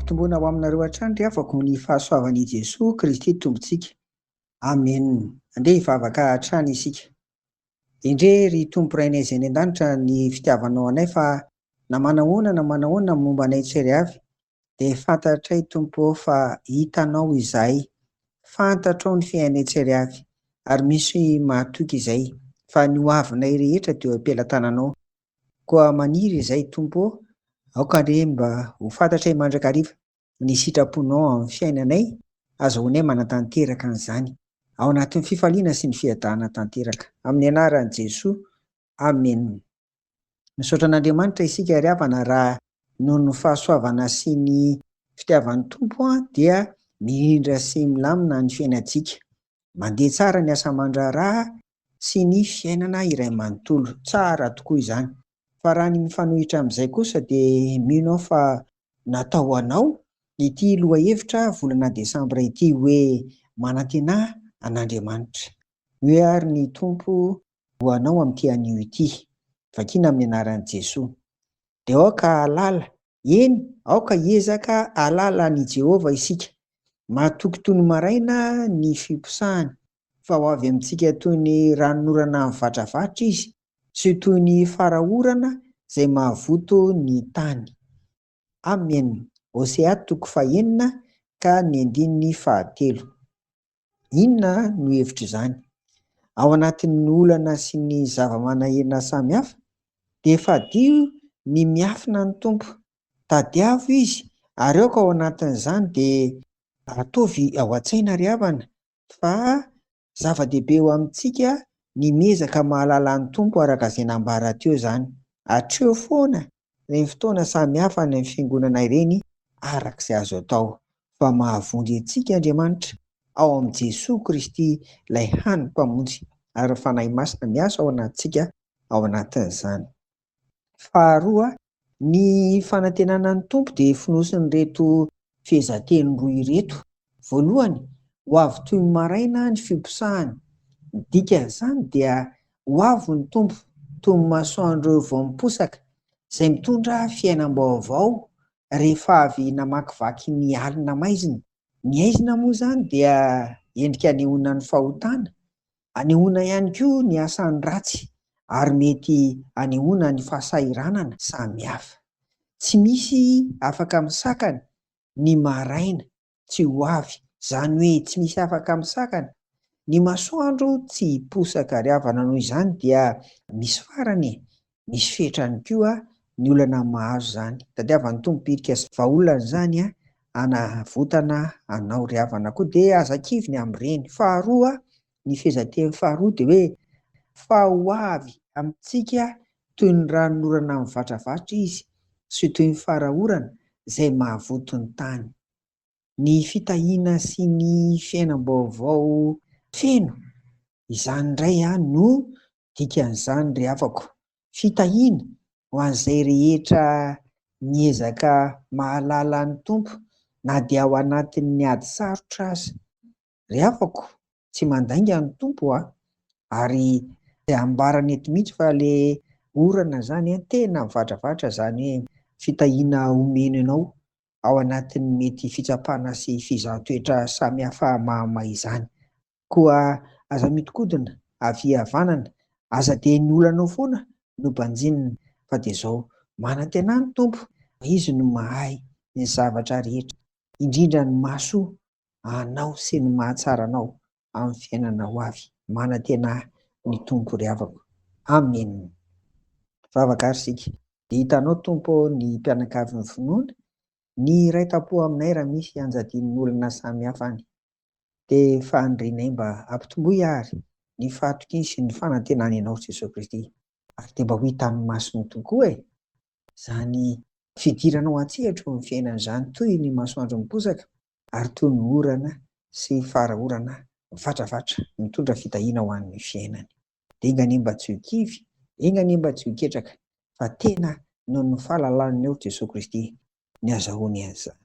Ampitomboina ho aminareo hatrany ry havako ny fahasoavan'i Jesoa Kristy Tompontsika. Amen. Andeha hivavaka hatrany isika. Endrey ry Tompo Rainay izay any an-danitra ny fitiavanao anay fa na manahoana na manahoana ny momba anay tsirairay avy dia fantatray Tompo ô fa hitanao izahay, fantatrao ny fiainanay tsirairay avy ary misy mahatoky izay fa ny ho avinay rehetra dia eo am-pelatananao. Koa maniry izay Tompo ô, aoka anie mba ho fantatray mandrakariva ny sitraponao amin'ny fiainanay, azahoanay manatanteraka an'izany ao anatin'ny fifaliana sy ny fiadanana tanteraka. Amin'ny anaran'i Jesoa, Amen. Misaotra an'Andriamanitra isika ry havana raha noho ny fahasoavana sy ny fitiavan'ny Tompo dia mirindra sy milamina ny fiainantsika. Mandeha tsara ny asa aman-draharaha sy ny fiainana iray manontolo. Tsara tokoa izany. Fa raha ny mifanohitra amin'izay kosa dia mino aho fa natao ho anao ity lohahevitra volana desambra ity hoe Manantenà an'Andriamanitra. Hoe ary ny Tompo ho anao amin'ity anio ity. Vakina amin'ny anaran'i Jesoa. Dia aoka hahalala, eny, aoka hiezaka hahalala an'i Jehovah isika. Mahatoky toy ny maraina ny fiposahany, fa ho avy amintsika toy ny ranonorana mivatravatra izy, sy toy ny fara-orana izay mahavoto ny tany. Amen. Hosea toko fahenina ka ny andininy fahatelo. Inona no hevitr'izany? Ao anatin'ny olana sy ny zava-manahirana samihafa, dia fadio ny miafina ny Tompo. Tadiavo Izy, ary aoka ao anatin'izany dia ataovy ao an-tsaina ry havana fa zava-dehibe eo amintsika ny miezaka mahalala ny Tompo araka izay nambara teo izany. Hatreo foana ireny fotoana samihafa any amin'ny fiangonana ireny araka izay azo atao fa mahavonjy antsika Andriamanitra ao amin'i Jesoa Kristy ilay hany Mpamonjy ary ny Fanahy Masina miasa ao anatintsika ao anatin'izany. Faharoa, ny fanantenana ny Tompo dia fonosin'ireto fehezanteny roa ireto. Voalohany, ho avy toy ny maraina ny fiposahany. Ny dikan'izany dia ho avy ny Tompo toy ny masoandro vao miposaka, izay mitondra fiainam-baovao rehefa avy namakivaky ny alina maizina. Ny haizina moa izany dia endrika anehoana ny fahotana, anehoana ihany koa ny asan'ny ratsy ary mety anehoana ny fahasahiranana samihafa. Tsy misy afaka misakana ny maraina tsy ho avy, izany hoe tsy misy afaka misakana ny masoandro tsy hiposaka ry havana noho izany dia misy farany e, misy fetrany koa ny olana mahazo izany. Tadiavan'ny Tompo pirika sy vahaolana izany hanavotana anao ry havana koa dia aza kivy ny amin'ireny. Faharoa, ny fehezanteny faharoa dia hoe fa ho avy amintsika toy ny ranonorana mivatravatra izy sy toy ny fara-orana izay mahavoto ny tany. Ny fitahiana sy ny fiainam-baovao feno, izany indray no dikan'izany ry havako. Fitahiana ho an'izay rehetra miezaka mahalala ny Tompo na dia ao anatin'ny ady sarotra aza. Ry havako, tsy mandainga ny Tompo a! Ary ambarany eto mihitsy fa le orana zany an, tena mivatravatra zany hoe fitahiana omeny anao ao anatin'ny mety fitsapana sy fizahan-toetra samihafa mahamay izany. Koa aza mihodinkodina havia havanana, aza dia ny olanao foana no banjinina fa dia izao, manantenà ny Tompo, Izy no mahay ny zavatra rehetra, indrindra ny mahasoa anao sy ny mahatsara anao amin'ny fiainana ho avy. Manantena ny Tompo ry havako. Amen. Vavaka ary isika. Dia hitanao Tompo ô ny mpianakavin'ny finoana, ny iray tampo aminay raha misy anjadian'olona samihafa any. Dia fanirianay mba ampitomboy ary ny fahatokiany sy ny fanantenany Anao Jesoa Kristy. Ary dia mba ho hitan'ny masony tokoa e! Izany fidiranao an-tsehatra eo amin'ny fiainana izany toy ny masoandro miposaka ary toy ny orana sy fara-orana mivatravatra mitondra fitahiana ho an'ny fiainany. Dia enga anie mba tsy ho kivy, enga anie mba tsy ho ketraka fa tena noho ny fahalalan'ny eo Jesoa Kristy ny azahoany an'izany.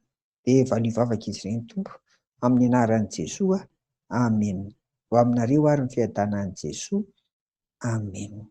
Dia valio vavaka izy ireny Tompo amin'ny anaran'i Jesoa. Amen. Ho aminareo ary ny fiadanan'i Jesoa. Amen.